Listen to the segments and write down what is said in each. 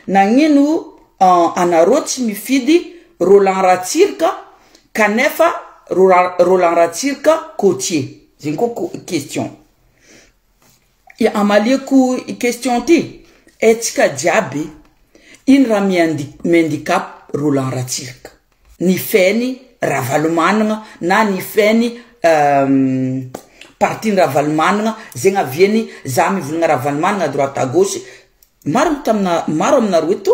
Nagnino anareo tsy mifidy Roland Ratsiraka kanefa Roland Ratsiraka côtier? Zegny koa question. Amaliako question ty, haintsika jiaby ino raha mi-handicap Roland Ratsiraka. Ny feny Ravalomanana na ny feny parti-ny Ravalomanana zegny aviany za mivolagna Ravalomanana à droite à gauche, maro tamina maro aminareo eto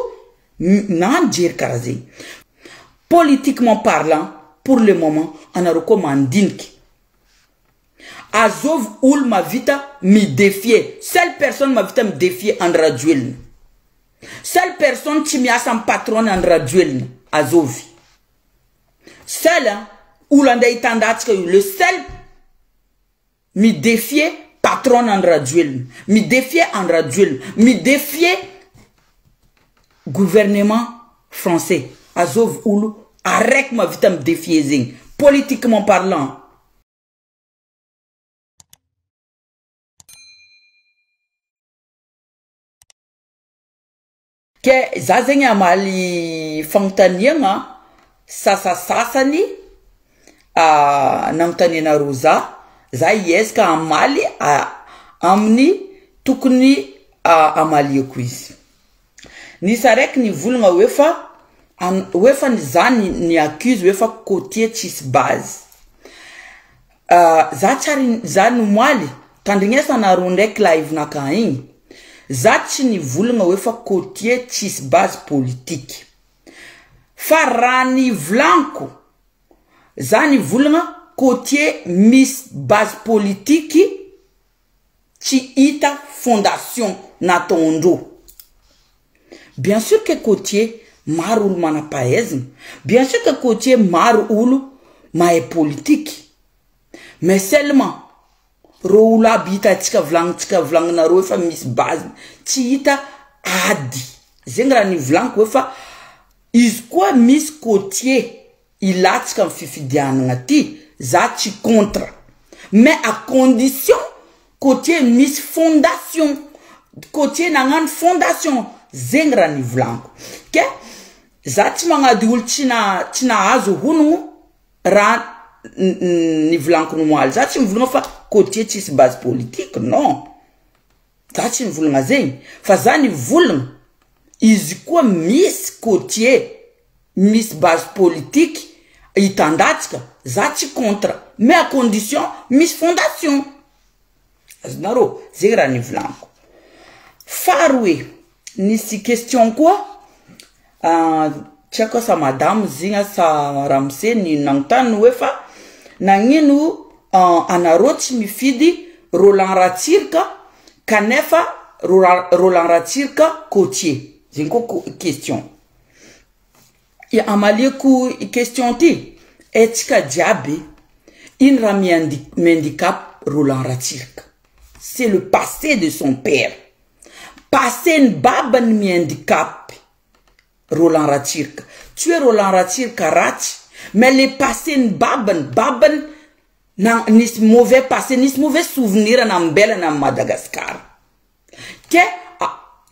na mijery karaha zegny. Politiquement parlant, pour le moment anareo koa mandiniky, azovy olo mahavita mi-défier, seule personne mahavita mi-défier Andry Rajoelina, seule personne tsy miasa amy patron-ny Andry Rajoelina, azovy. Seul olo andeha hitandatsika io, le seul mi-défier patron Andry Rajoelina, mi-défier Andry Rajoelina, mi-défier gouvernement français. Azovy olo araiky mahavita mi-défier zegny, politiquement parlant. Ke za zegny hamaly fagnontaniagna sasasasany nagnontanianareo za, za hiezaka hamaly amin'ny tokony hamaliako izy. Nisy araiky nivolagna hoe fa hoe fa za ni accuse hoe fa côtier tsisy base. Za tsary za nomoaly tandrignesanareo ndraiky live-naka igny, za tsy nivolagna hoe fa côtier tsisy base politique. Fa raha nivolaniko, za nivolagna côtier misy base politique tsy hita fondation nataondreo. Bien sûr que côtier maro olo manam-pahaizana, bien sûr que côtier maro olo mahay politique, mais seulement reo olo aby hitantsika volagnintsika volagninareo efa misy base tsy hita ady. Zegny raha nivolaniko hoe fa izy koa misy côtier ilatsaka amy fifidianana ty, za tsy contre, mais à condition côtier misy fondation, côtier nagnano fondation, zegny raha nivolaniko. Ke za tsy magnady olo tsy na tsy nahazo honogno raha nivolaniko nomoaly. Za tsy mivolagna fa côtier tsisy base politique, non, za tsy nivolagna zegny, fa za nivolagna izy koa misy côtier misy base politique hitandatsika, za tsy contre, mais à condition misy fondation. Azonareo zegny raha nivolaniko. Faharoe, nisy question koa tsy haiko sa madame zigny sa ramose ny nagnontany hoe fa nagnino anareo tsy mifidy Roland Ratsiraka kanefa Roland Ratsiraka côtier. Zegny koa question. Amaliako question ty, haintsika jiaby ino raha mi-handicap Roland Ratsiraka. C'est le passé de son père. Passé ny babany mi-handicap Roland Ratsiraka. Tsy hoe Roland Ratsiraka ratsy, mais le passé ny babany, babany na nisy mauvais passé, nisy mauvais souvenir nambelany amy Madagasikara. Ke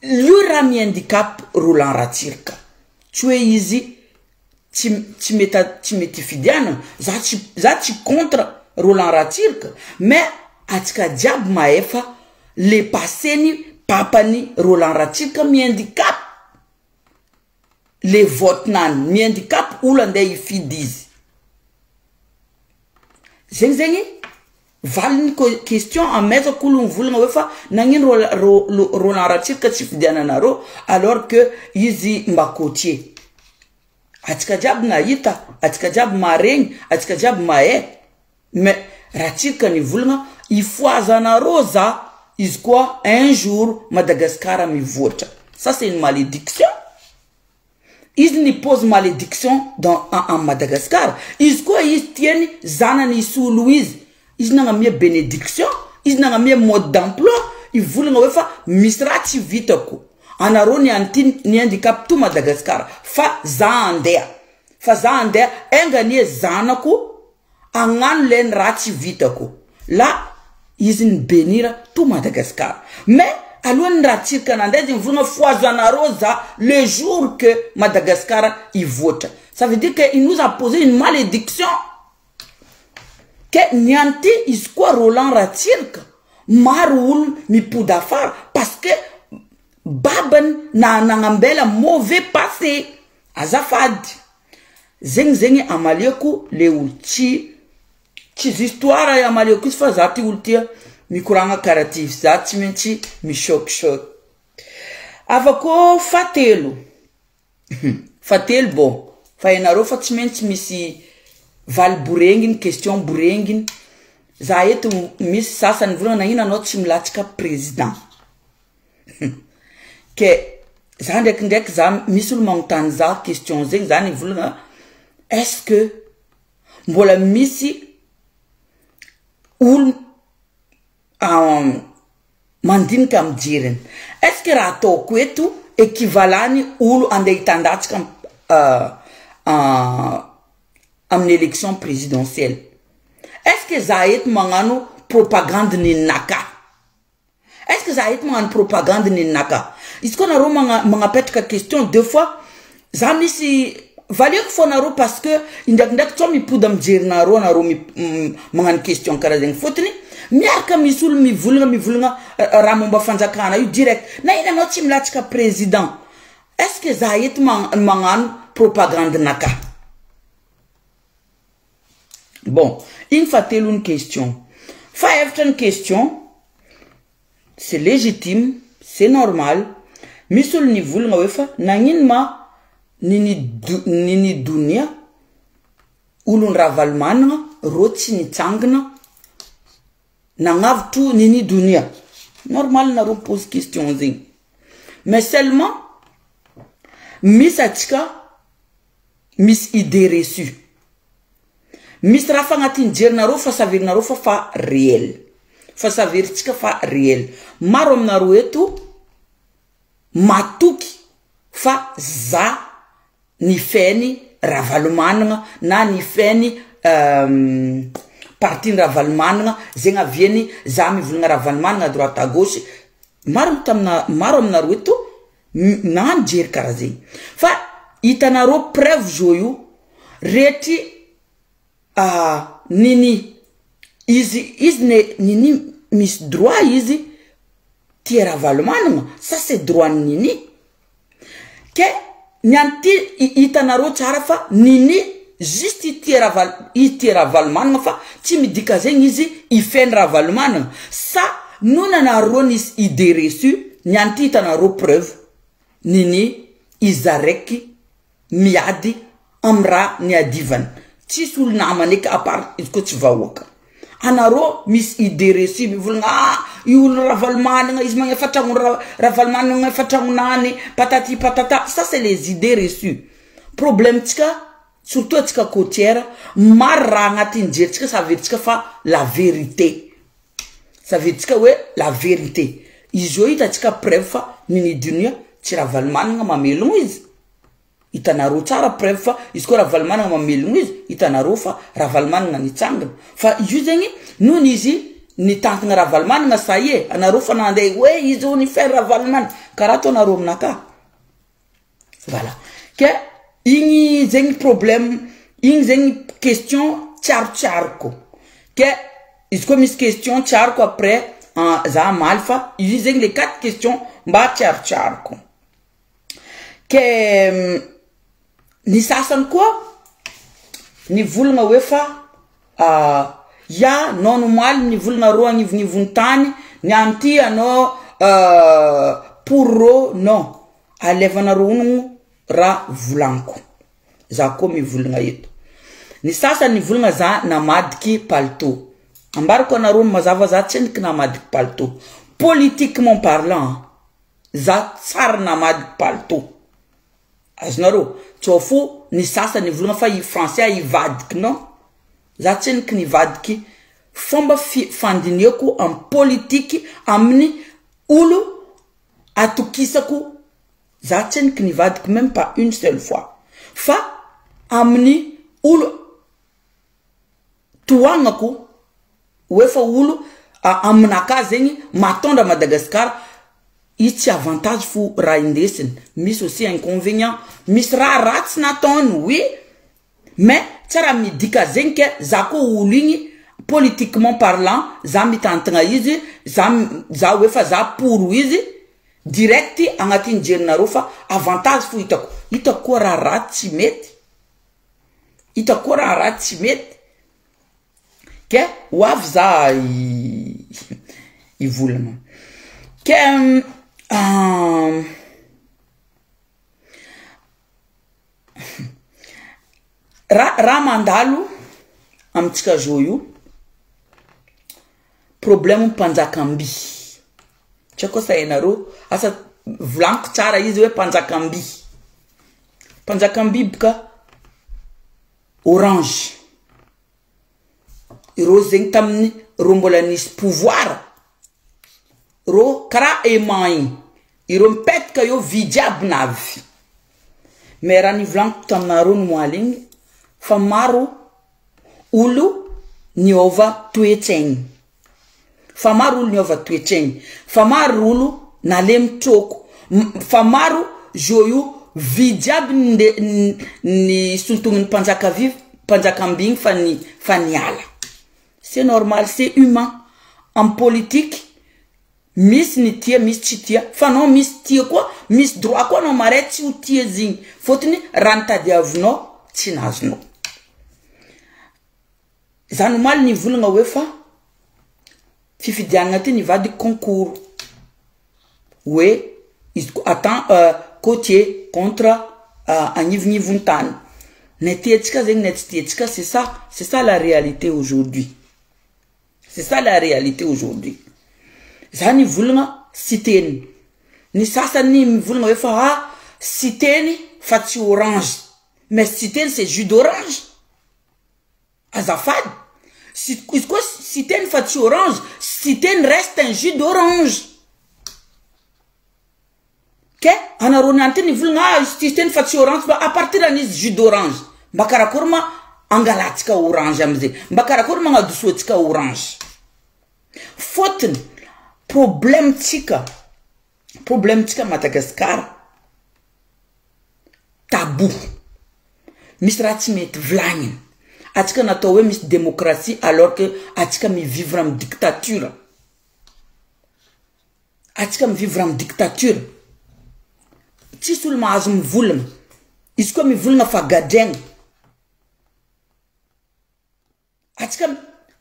io raha mi-handicap Roland Ratsiraka. Tsy hoe izy tsy mety tsy mety fidianana. Za tsy contre Roland Ratsiraka, mais atsika jiaby mahefa le passé ny papany Roland Ratsiraka mi-handicap le vote-nany, mi-handicap olo andeha hifidy izy. Zegny zegny valiny question amezako olo mivolagna hoe fa nagnino Roland Ratsiraka tsy fidiananareo alors que izy mba côtier. Atsika jiaby nahita, atsika jiaby maregny, atsika jiaby mahay. Mais Ratsiraka nivolagna ifoazanareo za izy koa un jour Madagasikara mivoatra. Ça, c'est une malédiction. Izy nipose malédiction dans en Madagascar. Izy koa izy tiany zanany isolo izy. Izy nagnamia bénédiction, izy nagnamia mode d'emploi, ivolagna hoe fa misy raha tsy vitako. Anareo ny anty ny handicap tout Madagascar fa za andeha. Fa za andeha enganie zanako agnano le ny raha tsy vitako. Là izy ny bénir tout Madagascar. Mais alohan'ny Ratsiraka nandeha izy nivolagna foazanareo za le jour que Madagascar hivoatra. Ça veut dire que il nous a posé une malédiction. Ke niany ty izy koa Roland Ratsiraka maro olo mipody afara parce que babany na nagnambela mauvais passé. Azafady. Zegny zegny amaliako le olo tsy histoire amaliako izy, fa za ty olo tia mikoragna karaha ty, za tsy maintsy michoc-choc. Avako fahatelo, fahatelo, bon, fa hainareo fa tsy maintsy misy valy borenginy, question borenginy. Za eto misy sasany volagna nagnino anao tsy milatsaka président. Ke za ndraikindraiky za misy olo magnontany za question zegny, za nivolagna: est-ce que mbola misy olo mandinika amy jeriny, est-ce que raha ataoko eto équivalent olo andeha hitandatsaka amin'ny élection présidentielle? Est-ce que za eto magnano propagande ninaka? Est-ce que za eto magnano propagande ninaka? Izy koa nareo magnapetraka question deux fois, za misy valiako fo anareo, parce que indraikindraiky tsao mipody amy jerinareo anareo magnano question karaha zegny. Fôtony miaraka misy olo mivolagna raha momba fanjakana io direct na ino anao tsy milatsaka président. Est-ce que za eto magnano propagande naka? Bon, iny fahatelo ny question. Fa efatra ny question, c'est légitime, c'est normal. Misy olo nivolagna hoe fa nagnino ma nini donia olony Ravalomanana ro tsy nitsangana nagnavotro nini donia. Normal nareo pose question zegny, mais seulement misy atsika misy idée reçue, misy raha fa agnatin'ny jerinareo fa saverinareo fa réel, fa saveritsika fa réel. Maro aminareo eto matoky fa za ny feny Ravalomanana na ny feny parti ny Ravalomanana zegny aviany za mivolagna Ravalomanana à droite, à gauche. Maro tamina, maro aminareo eto na mijery karaha zegny, fa hitanareo preuve zo io rehetry nini izy ne nini misy droit izy tia Ravalomanana, ça c'est droit nini. Ke ny anty hitanareo tsara fa nini juste tia Raval, izy tia Ravalomanana, fa tsy midika zegny izy ifeny Ravalomanana. Sa nona anareo nisy idée reçue. Ny anty hitanareo preuve nini izy zaraiky miady amy raha niadivany, tsisy olo namany eky à part izy koa tsy vahoaka. Anareo misy idée reçue mivolagna: ah, io olo Ravalomanana izy magnefa tragno, Ravalomanana magnefa tragnonany, patati patata. Ça, c'est les idées reçues. Problème tsika, surtout atsika côtière, maro raha agnatin'ny jeritsika saveritsika fa la vérité, saveritsika hoe la vérité izy io. Hitatsika preuve fa nini dunia tsy Ravalomanana mamelogno izy. Hitanareo tsara preuve fa izy koa Ravalomanana mamelogno izy, hitanareo fa Ravalomanana nitsangana. Fa io zegny nohony izy nitantagna Ravalomanana, sa ye anareo fa nandeha hoe izy o nifer Ravalomanana karaha ataonareo aminaka. Voilà, ke igny zegny problème igny zegny question tsiarotsiaroko. Ke izy koa misy question tsiaroko après za amaly, fa izy zegny le quatre questions mba tsiarotsiaroko. Ke ny sasany koa nivolagna hoe fa ya non nomaly nivolagna ro agnivonivony tany ny anty anao pour ro non alevanareo onogno raha volagniko. Za koa mivolagna eto, ny sasany nivolagna za namadiky palto. Ambarako anareo mazava, za tsy endriky namadiky palto. Politiquement parlant, za tsara namadiky palto azonareo tsao fo. Ny sasany nivolagna fa i français ivadiky. Non, za tsy endriky nivadiky fomba fandiniako amy politiky amin'ny olo atokisako. Za tsy endriky nivadiky même pas une seule fois, fa amin'ny olo toagnako hoe fa olo aminaka zegny matondra Madagasikara. Izy tsy avantage fo raha indesiny, misy aussi inconvenient, misy raha ratsy nataony oui, mais tsy raha midika zegny ke za koa olo igny politiquement parlant za mitantagna izy, za za hoe fa za pour izy direct agnatin'ny jerinareo fa avantage fo hitako, hitako koa raha ratsy tsy mety, hitako koa raha ratsy tsy mety. Ke ho avy za hivolagna. Ke raha raha mandalo amintsika zao io, problème mpanjakam-by, tsy haiko asa hainareo, asa volagniko tsara izy hoe mpanjakam-by, mpanjakam-by boka orange. Ireo zegny tamin'ny reo mbola nisy pouvoir, reo karaha aimant igny, ireo mipetaka eo vy jiaby navy. Mais raha nivolagniko taminareo ny moaly igny fa maro olo niôva toe-tsaigny, fa maro olo niôva toe-tsaigny, fa maro olo nalemy trôko, fa maro zô io vy jiaby nde ny sontogniny mpanjaka vy mpanjakam-by igny fa ny fa niala. C'est normal, c'est humain. Amy politique misy ny tia misy tsy tia, fa anao misy tia koa, misy droit koa anao maray tsy ho tia izy igny, fôtony raha nitadiavinao tsy nazonao. Za nomaly nivolagna hoe fa fifidianana ty nivadiky concours hoe izy ko attend côtier contre agnivonivon-tany, na tiantsika zegny na tsy tiantsika, c'est ça, c'est ça la réalité aujourd'hui, c'est ça la réalité aujourd'hui. Za nivolagna Siteny, ny sasany mivolagna hoe fa ah Siteny fa tsy orange, mais Siteny c'est jus d'orange. Azafady, izy koa Siteny fa tsy orange, Siteny reste un jus d'orange. Ke anareo niany ty nivolagna ah izy Siteny fa tsy orange, fa à partir an'izy jus d'orange, mba karakory ma angalatsika orange amizay, mba karakory magnadosoantsika orange. Fôtony problème tsika, problème tsika Madagasikara tabou, misy raha tsy mety volagniny. Atsika natao hoe misy démocratie alors que atsika mivivre amy dictature, atsika mivivre amy dictature, tsisy olo mahazo mivolagna, izy koa mivolagna fa gadraigna. Atsika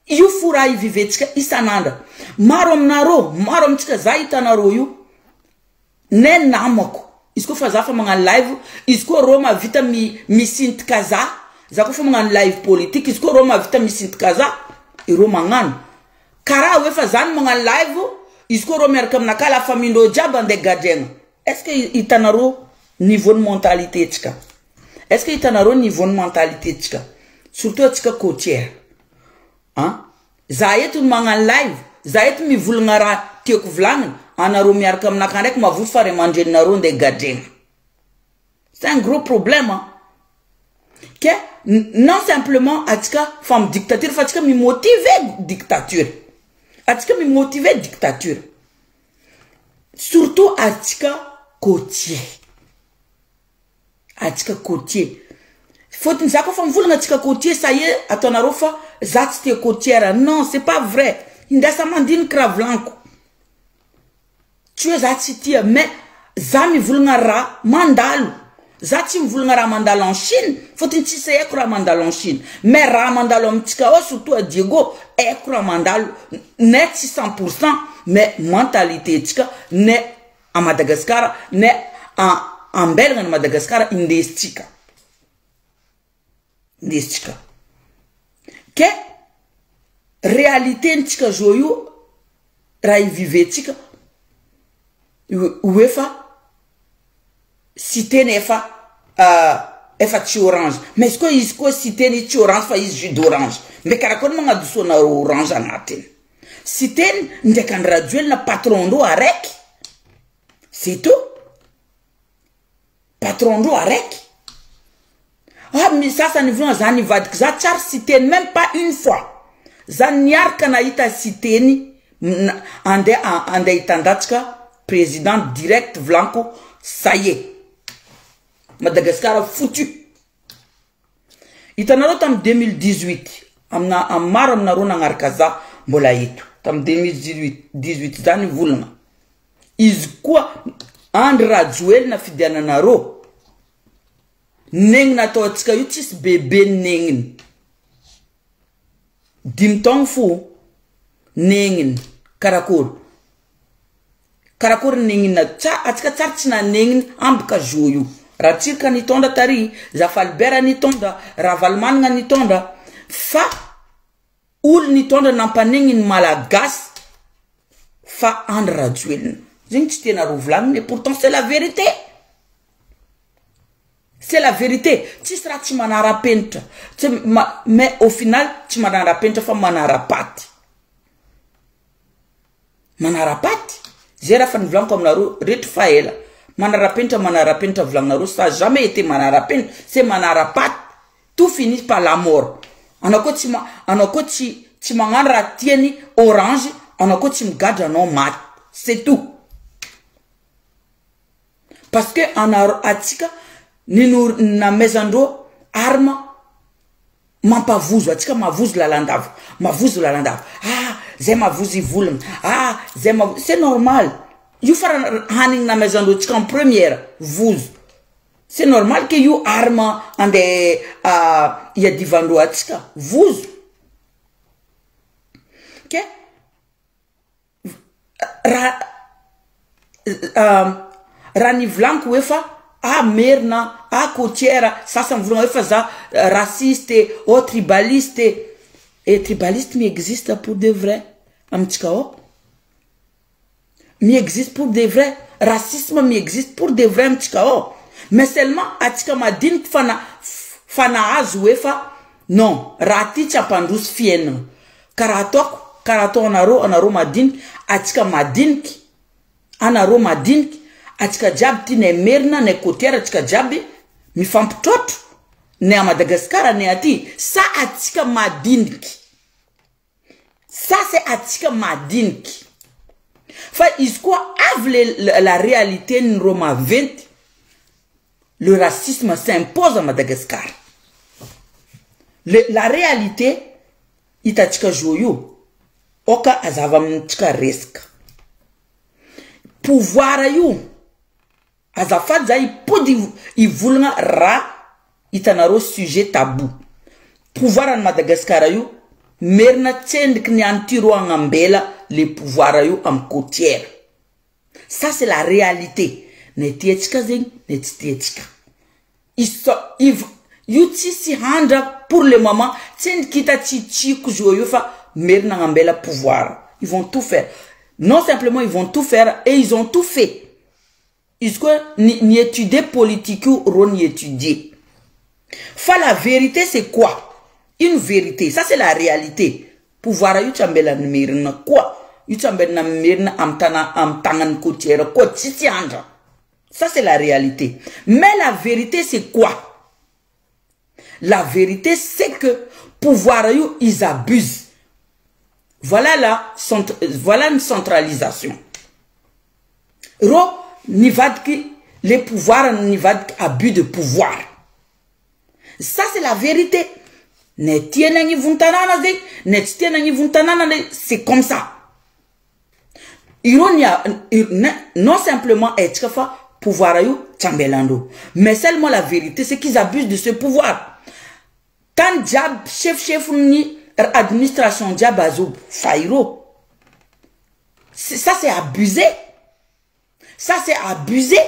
io fo raha ivivetsika isan'andra. Maro aminareo, maro amintsika za hitanareo io, ne namako, izy koa fa za fa magnano live, izy koa reo mahavita misintoka za, za koa fa magnano live politique, izy koa reo mahavita misintoka za, ireo magnano. Karaha hoe fa za no magnano live, izy koa reo miaraka aminakahy, la famille-ndreo jiaby andeha gadraigna. Est-ce que hitanareo niveau ny mentalité tsika? Est-ce que hitanareo niveau ny mentalité tsika? Surtout atsika côtière. Hein? Za eto no magnano live, za eto mivolagna raha tiako volagnina, anareo miaraka aminakahy ndraiky mavozo fa ray aman-dreninareo andeha gadraigna. C'est un gros problème, hein? Ke non simplement atsika fa amy dictature, fa atsika mimotive dictature. Atsika mimotive dictature. Surtout atsika côtier. Atsika côtier. Fôtony za koa fa mivolagna atsika côtier, ça y est, ataonareo fa za tsy tia côtière. Non, c'est pas vrai. Indasa mandiniky raha volaniko. Tsy hoe za tsy tia, mais za mivolagna raha mandalo. Za tsy mivolagna raha mandalo en Chine, fôtony tsisy haiko raha mandalo en Chine. Mais raha mandalo amintsika ao, surtout à Diego, haiko raha mandalo, ne tsy 100%, mais mentalité tsika, ne à Madagascar, ne ambelagna ny Madagascar indesitsika. Indesitsika. Ke réalité ntsika zao io, raha ivivetsika, hoe fa Siteny efa efa tsy orange, mais izy koa izy koa Siteny tsy orange fa izy jus d'orange, mbe karakory magnadosoanareo orange agnatiny? Siteny ndraiky Andry Rajoelina patron ndreo araiky, c'est tout, patron ndreo araiky. Ah, misy sasany volagna za nivadiky za tsary Siteny même pas une fois, za niaraka nahita Siteny andeha andeha hitandatsika. président direct, volaniko, ça y est, Madagasikara foutu. Hitanareo tamy 2018, amina amy maro aminareo nagnaraka za mbola eto tamy 2018 zany, volagna izy koa Andry Rajoelina fidiananareo negnina natao atsika io, tsisy bebe negniny 5 taogno fo negniny. Karakory karakory negnina tsa atsika tsary tsy nanegniny ambaka zo io. Raha nitondra tary Zafalibera, nitondra Ravalomanana, nitondra fa olo nitondra nampanegniny Malagasy fa Andry Rajoelina zegny tsy tianareo volagniny. Et pourtant c'est la vérité, c'est la vérité. Tsisy raha tsy manara-penitra tsy ma, mais au final tsy manara-penitra fa manara-paty, manara-paty zay raha fa nivolaniko aminareo retry fa ela. Manara-penitra, manara-penitra volagninareo, ça jamais été manara-penitra, c'est manara-paty. Tout finit par la mort. Anao koa tsy ma anao koa tsy magnano raha tiany orange, anao koa tsy migadra, anao maty, c'est tout. Parce que anaro atsika nino namezandreo arme mampavozo atsika, mavozo lalandava, mavozo lalandava. Ah, zay mavozo ivolagna, ah, zay mavozo, c'est normal io. Fa raha hanigny namezandreo atsika en première vozo, c'est normal ke io arme andeha iadivandreo atsika vozo ke raha nivolaniko hoe fa ah, merina, ah, côtière sasany volagna hoe fa za raciste, oh, tribaliste. Et tribaliste mi-existe pour de vrai amitsika ao, mi-existe pour de vrai, racisme mi-existe pour de vrai amitsika ao. Mais seulement atsika madiniky fa nahazo hoe fa non, raha ty tsy ampandroso fiainana karaha ataoko, karaha atao anareo, anareo madiniky, atsika madiniky, anareo madiniky, atsika jiaby ty, nay merina, nay côtière, atsika jiaby mifampitrotro, nay a Madagasikara, nay aty. Sa atsika madiniky, ça c'est atsika madiniky. Fa izy koa avy le la réalité ny ro maventy, le racisme s'impose à Madagascar. La réalité hitatsika zo io oka azava amintsika resaka pouvoir io. Azafady, za ipody ivolagna raha hitanareo sujet tabou. Pouvoir any Madagasikara io, merina tsendriky ny any ty ro agnambela le pouvoir io amy côtière. Ça c'est la réalité, na tiatsika zegny na tsy tiatsika io, tsisy handra pour le moment. Tsendriky hita tsitsiko zo io fa merina agnambela pouvoir. Ils vont tout faire, non simplement ils vont tout faire et ils ont tout fait. Izy koa ny étudier politique io ro ny étudier. Fa la vérité, c'est quoi? Une vérité, ça c'est la réalité. Pouvoir io tsy ambelany merina koa io, tsy ambelana merina amy tana amy tagnany côtière koa, tsisy andra. Ça c'est la réalité. Mais la vérité, c'est quoi? La vérité, c'est que pouvoir io, ils abusent. Voilà une centralisation ro nivadiky le pouvoir, nivadiky abus de pouvoir. Ça c'est la vérité. Ne tiana agnivony tanàna zegny, ne tsy tiana agnivony tanàna le, c'est comme ça. Ireo ny non simplement etsika fa pouvoir io tsy ambelandreo. Mais seulement la vérité, c'est qu'ils abusent de ce pouvoir. Tany jiaby, chef-chefny administration jiaby azo fa ireo. Ça c'est abusé, ça c'est abusé,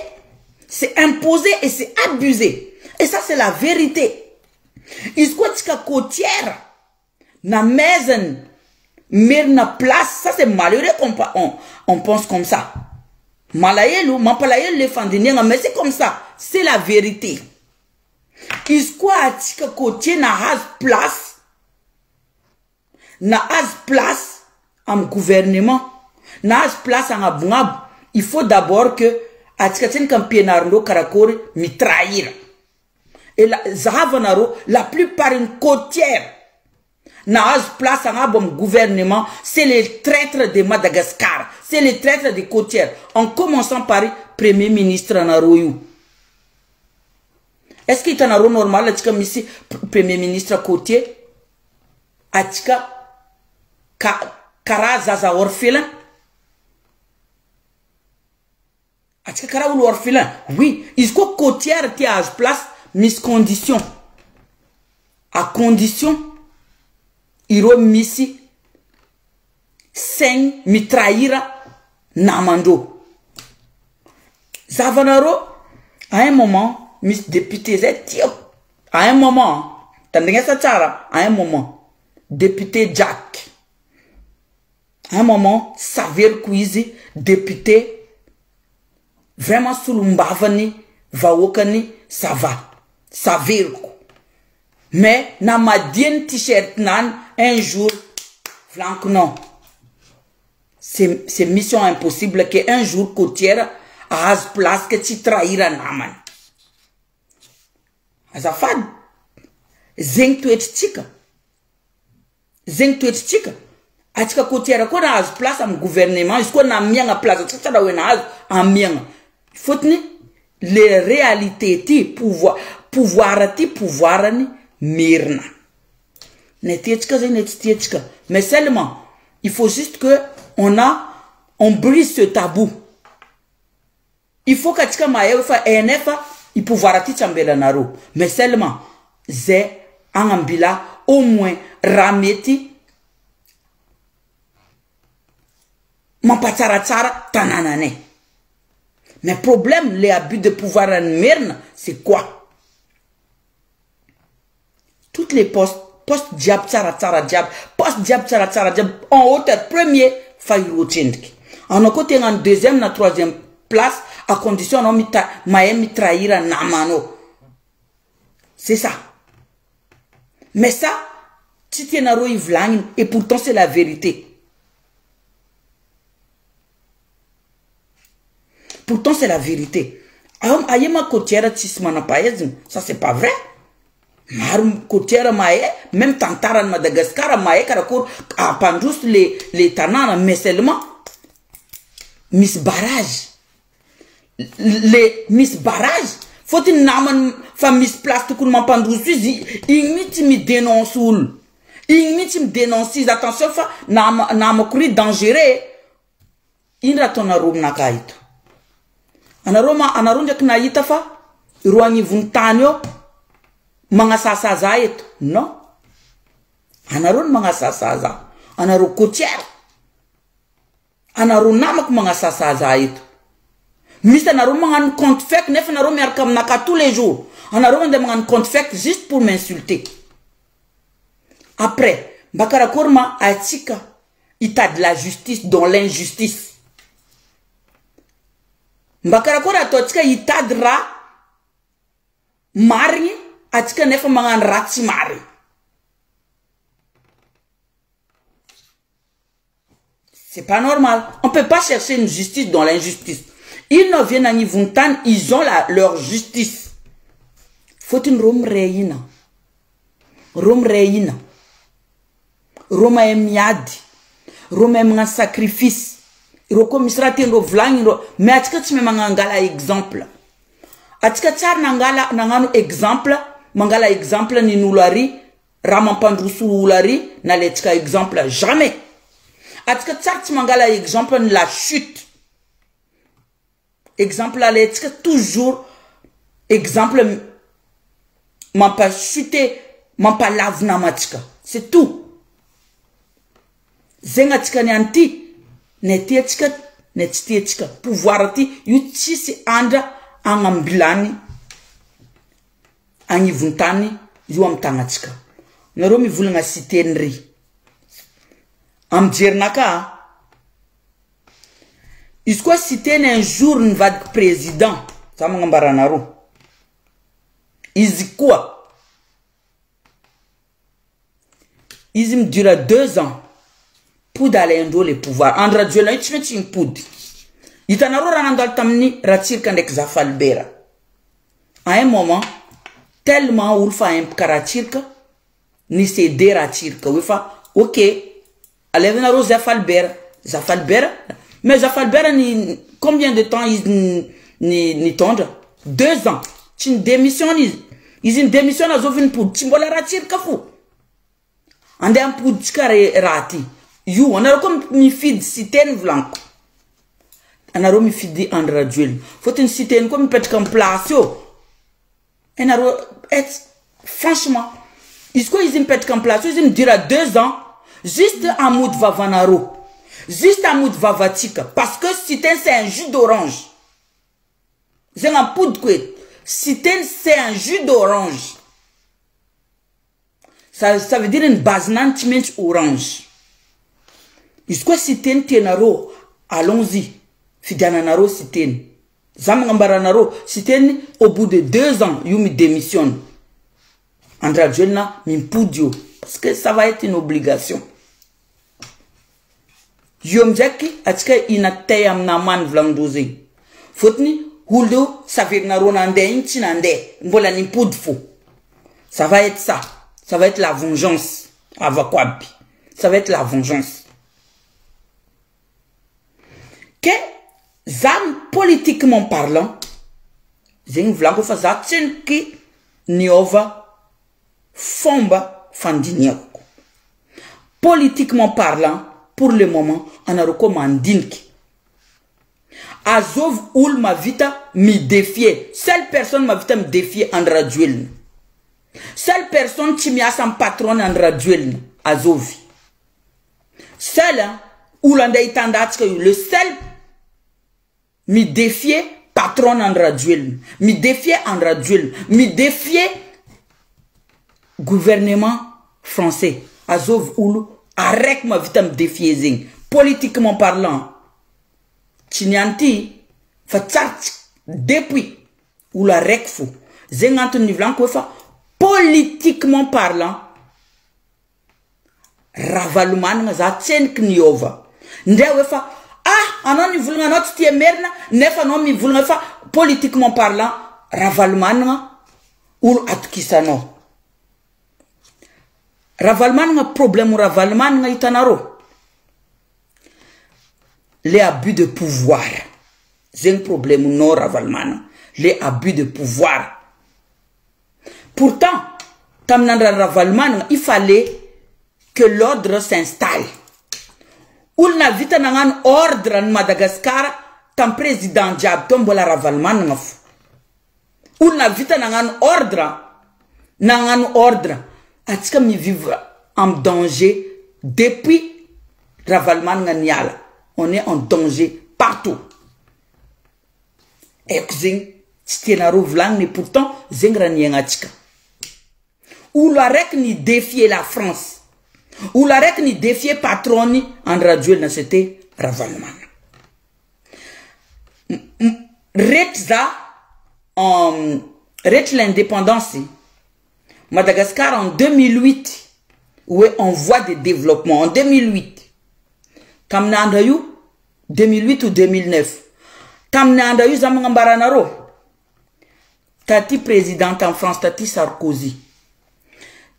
c'est imposé et c'est abusé. Et ça c'est la vérité. Izy koa tsika côtière namezany merina place, ça c'est malheureux qu'on on pense comme ça. Malahelo, mampalahelo le fandiniagna, mais c'est comme ça, c'est la vérité. Izy koa atsika côtier nahazo place, nahazo place amy gouvernement, nahazo place agnabognabo, il faut d'abord que atsika tsenika ampianarindreo karakory mitrahira. Et la, zahavanareo la plupart ny côtière Nahazo place agnabo am gouvernement c'est les traitres de Madagascar c'est les traitres de cotière en commençant par premier ministre anareo io. Est ce que hitanareo normal atsika misy premier ministre cotier atsika ka karaha zaza orphelin? Atsika karaha olo orphelin oui izy koa cotière te ahazo place misy condition à condition ireo misy saigny mi-trahir namandreo zavanareo à un moment misy député zay tiako à un moment tandrignesa tsara à un moment député Jack un moment saveriko izy député vraiment solombavany vahoakany ça va saveriko mais namadiany t-shirt nany un jour volaniko non c'est mission impossible que un jour côtière ahazo place ke tsy trahira namany azafady zegny toetritsika Zegny toetritsika, atsika côtière koa nahazo place am gouvernement izy koa namiagna place atsika tsara hoe nahazo amiagna fôtony le réalité ty pouvoir pouvoir ty pouvoir ny merina na tiatsika zegny na tsy tiatsika mais seulement il faut juste que on a on brise ce tabou. Il faut ka tsika mahay hoe fa NF i pouvoir ty tsy ambelanareo mais seulement zay agnambila au moins raha mety mampatsaratsara tanananay mais problème le abus de pouvoir an'ny merina c'est quoi? Toutes les postes poste jiaby tsaratsara jiaby poste jiaby tsaratsara jiaby en hauteur premier fa ireo tsendriky anao koa te hagnano deuxième na troisième place à condition anao mita mahay mi-trahir namanao c'est ça mais ça tsy tianareo hivolagnina et pourtant c'est la vérité. Pourtant c'est la vérité. Aia ma côtière tsisy manam-pahaizana, ça c'est pas vrai. Maro côtière mahay, même tantaran'i Madagascar mahay karakory hampandroso le le tanàna mais seulement misy barrage. Le misy barrage fôtony namany fa misy place tokony mampandroso izy igny mihitsy mi denonce olo. Igny mihitsy mi denonce izy attention fa nama namako ry dangereux e. Ino raha ataonareo aminakahy eto? Anareo ma anareo ndraiky nahita fa ireo agnivon'ny tany eo magnasasa za eto? Non. Anareo no magnasasa za. Anareo côtière. Anareo namako magnasasa za eto. Misy anareo magnano compte fake nefa anareo miaraka aminakahy tous les jours. Anareo mandeha magnano compte fake juste pour m'insulter. Après, mba karakory ma atsika hitady la justice dans l'injustice. Mba karakory ataontsika hitady raha marigny atsika nefa magnano raha tsy marigny. C'est pas normal. On peut pas chercher une justice dans l'injustice. Ils ne viennent à Nivuntan, ils ont la, leur justice. Fotony reo miray hina. Reo miray hina. Reo mahay miady. Reo mahay magnano sacrifice. Reo koa misy raha tiandreo volagniny reo. Mais atsika tsy mahay magnangala exemple. Atsika tsary nangala nagnano exemple, mangala exemple nin'olo ary raha mampandroso olo ary nalaintsika exemple jamais. Atsika tsary tsy mangala exemple ny la chute. Exemple alaintsika toujours exemple mampa chute mampalavo namantsika c'est tout. Zegny atsika niany ty na tiantsika na tsy tiantsika pouvoir ty io tsisy andra agnambilany agnivontany io amy tagnantsika. Nareo mivolagna siteny ry amy jerinakaha. Izy koa Siteny un jour nivadiky président, za magnambara anareo, izy koa izy mi-dure 2 ans, pody alaindreo le pouvoir, Andry Rajoelina io tsy maintsy mipody, hitanareo raha nandalo tamin'ny Ratsiraka ndraiky Zafalibera, à un moment tellement olo fa empaka Ratsiraka, Ny céder Ratsiraka hoe fa ok, alevanareo Zafy Albert. Zafy Albert, mais Zafy Albert ny combien de temps izy ny nitondra? 2 ans. Tsy ny démission izy. Izy ny démission azovy nipody. Tsy mbola Ratsiraka fo. Andeha ampoditsika re raha ty. Io anareo koa mifidy Siteny, volaniko. Anareo mifidy Andry Rajoelina. Fôtony Siteny koa mipetraka amy place eo. Anareo et franchement izy koa izy mipetraka amy place io, izy midira 2 ans juste amody vavanareo, juste amody vavatsika, parce que Siteny, c'est un jus d'orange. Zegny ampodiko eto. Siteny, c'est un jus d'orange. Ça veut dire ny base-nany tsy maintsy orange. Izy koa Siteny tianareo, allons-y. Fidiananareo Siteny. Za magnambaranareo, Siteny au bout de 2 ans io midémissionne. Andry Rajoelina mimpody io parce que ça va être une obligation. Io amindraiky atsika inatay aminamany volagnindreo zegny. Fôtony olo io saverinareo nandeha igny tsy nandeha, mbola nimpody fo. Ça va être ça. Ça va être la vengeance. Avako aby. Ça va être la vengeance. Ke za, politiquement parlant, zegny volaniko fa za tseniky niova fomba fandiniako. Politiquement parlant, pour le moment, anareo koa mandiniky. Azovy olo mavita midéfier. Seule personne mavita midéfier Andry Rajoelina. Seule personne tsy miasa amy patron Andry Rajoelina. Azovy. Seul olo andeha hitandatsika io. Le seul midéfier patron Andry Rajoelina. Midéfier Andry Rajoelina. Midéfier gouvernement français. Azovy olo araiky mavita midéfier zegny. Politiquement parlant. Tsy niany ty fa tsaratsy depuis olo araiky fo. Zegny antony nivolaniko hoe fa politiquement parlant, Ravalomanana za tseniky niova. Ndray hoe fa ah, anao nivolagna anao tsy tia merina, nefa anao mivolagna fa politiquement parlant Ravalomanana olo atokisanao. Ravalomanana, problème Ravalomanana hitanareo le abus de pouvoir zegny problème nao Ravalomanana, le abus de pouvoir. Pourtant tamin'andra Ravalomanana, il fallait que l'ordre s'installe. Olona vita nagnano ordre ny Madagasikara tamy président jiaby tao mbola Ravalomanana fo. Olona vita nagnano ordre, nagnano ordre. Atsika mivivre en danger depuis Ravalomanana niala. On est en danger partout. Aiko zegny tsy tianareo volagniny, pourtant zegny raha niaignatsika. Olo araiky ny défier la France, olo araiky ny défier patrony Andry Rajoelina, c'était Ravalomanana. Rehetra za rehetra l'indépendance Madagascar en 2008 hoe en voie de développement en 2008. Tamin'ny andra io, 2008 ou 2009, tamin'ny andra io za magnambaranareo taty président en France taty Sarkozy,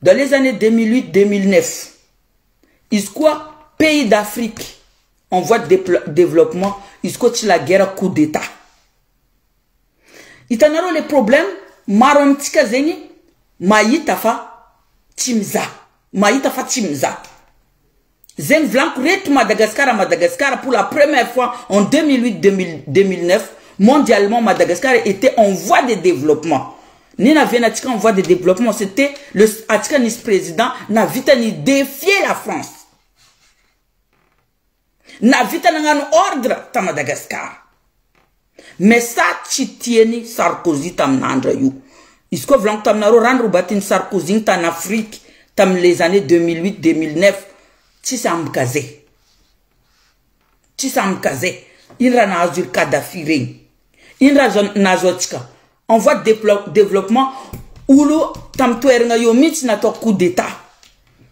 dans les années 2008 2009, izy koa pays d'Afrique en voie de développement, izy koa tsy la guerre, coup d'état. Hitanareo le problème maro amitsika zegny mahita fa tsy mizaha, mahita fa tsy mizaha. Zegny volaniko reto Madagascar. Madagascar, pour la première fois en 2008 2009, mondialement Madagascar était en voie de développement. Nina aviana atsika en voie de développement, c'était le atsika nisy président navita ny défier la France, navita nagnano ordre ta Madagascar. Mais ça tsy tiany Sarkozy tamin'andra io. Izy koa volaniko taminareo rano robatiny Sarkozy igny tany Afrique tamy les années 2008 2009, tsisy ambika zay, tsisy ambika zay. Iny raha nahazo iry Kadafi regny, iny raha nahazo atsika en voie de développement. Olo tamy toeragna io mihitsy natao coup d'état,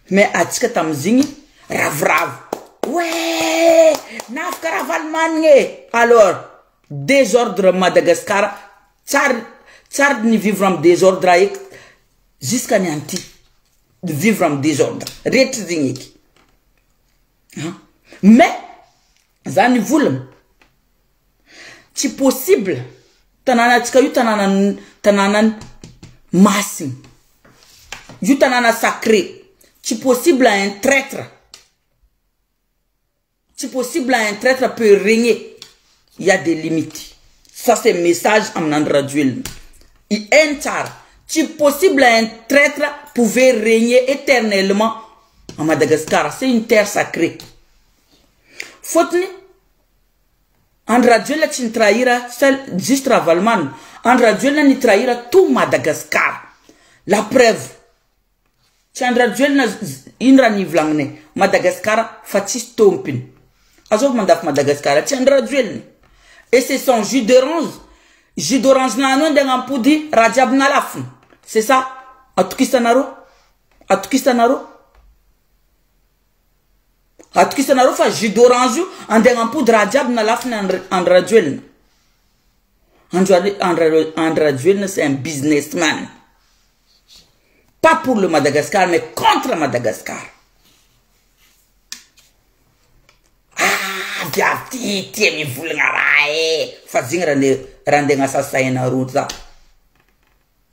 mais atsika tamizigny ravoravo oe nafaka Ravalomanana e. Alors désordre Madagascar, tsary tsary ny vivre amy désordre eky jusqu'à ny anty. vivre amy désordre rehetra zegny eky. Mais za nivolagna, tsy possible tanàna atsika io, tanàna, tanàna masiny io, tanàna sacré. Tsy possible un traître, tsy possible un traître peut régner. Il y a des limites. Ça, c'est message amin'Andry Rajoelina i hainy tsara. Tsy possible un traître pouvait régner éternellement à Madagascar. C'est une terre sacrée. Fôtony Andry Rajoelina tsy nitrahira seul juste Ravalomanana. Andry Rajoelina nitrahira tout Madagascar. La preuve, tsy Andry Rajoelina ino raha nivolagninay: Madagasikara fa tsisy tompiny, azovy mandafy Madagasikara. Tsy Andry Rajoelina. Et c'est son jus d'orange, jus d'orange nano andeha agnapody raha jiaby nalafiny. C'est ça. Atokisanareo, atokisanareo, atokisanareo fa jus d'orange io andeha agnapody raha jiaby nalafiny. Andry Rajoelina, Andry Rajoelina, c'est un businessman, pas pour le Madagascar, mais contre Madagascar. Ah, viavy ty tia mivolagna raha e, fa zegny raha nde raha andeha agnasasainareo za.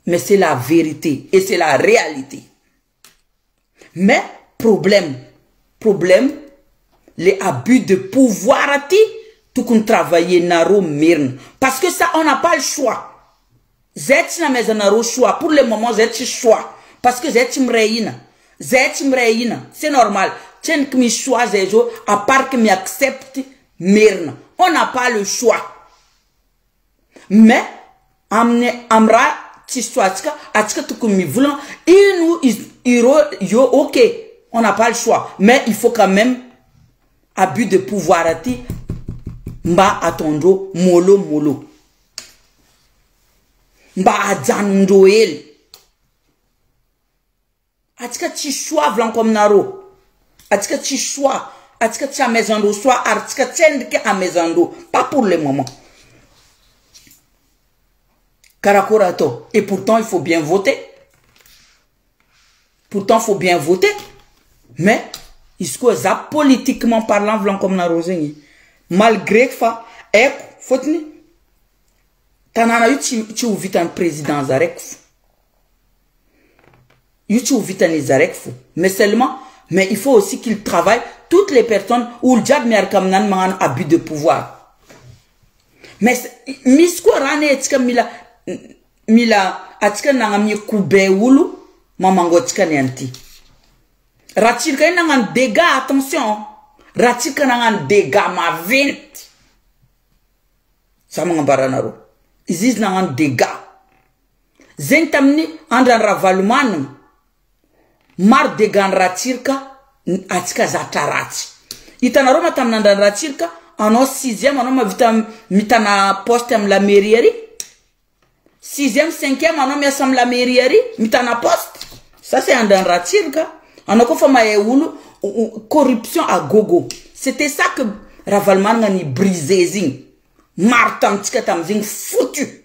Mais c'est la vérité et c'est la réalité. Mais problème, les abus de pouvoir aty tokony travailler nareo merina, parce que ça, on n'a pas le choix. Zay tsy namezanareo choix pour le moment. Zay tsy choix, parce que zay tsy miray ina, zay tsy miray ina, c'est normal. Tsy endriky misy choix zay zao, à part que miaccepte merina. On n'a pas le choix. Mais amin'ny amy raha tsisy choix atsika, atsika tokony mivolagna ino ireo io. Ok, on n'a pas le choix, mais il faut quand même abus de pouvoir aty mba ataondreo molo molo, mba ajanondreo hely. Atsika tsy choix, volaniko aminareo, atsika tsy choix, atsika tsy amaizandreo choix, ary tsika tsy endriky amaizandreo, pas pour le moment. Karakory atao? Et pourtant il faut bien voter, pourtant faut bien voter. Mais izy koa za, politiquement parlant, volaniko aminareo zegny, malgré fa haiko fôtony tanàna io tsy ho vitan'ny président za raiky fo io, tsy ho vitan'izy araiky fo. Mais seulement, mais il faut aussi qu'il travaille, toutes les personnes, olo jiaby miaraka aminany magnano abus de pouvoir. Mais misy koa raha ne atsika mila atsika nagnamia kobe olo mamango atsika ny anty raha tsirika iny nagnano dégâts. Attention, raha tsirika nagnano dégâts maventy, za magnambara anareo izy nagnano dégâts zegny tamin'ny andrany Ravalomanana. Maro dégâts ny raha tsirika. Atsika zatra ratsy hitanareo ma tamin'ny andrany raha tsirika. Anao sixième, anao mavita mitana poste amy la mairie ary sixième, cinquième, anao miasa amy la mairie ary mitana poste. Ça, c'est andrany raha tsirika. Anao koa fa mahay olo, corruption à gogo. C'était ça que Ravalomanana ny brisé zigny. Maro tamitsika tamizigny foutu.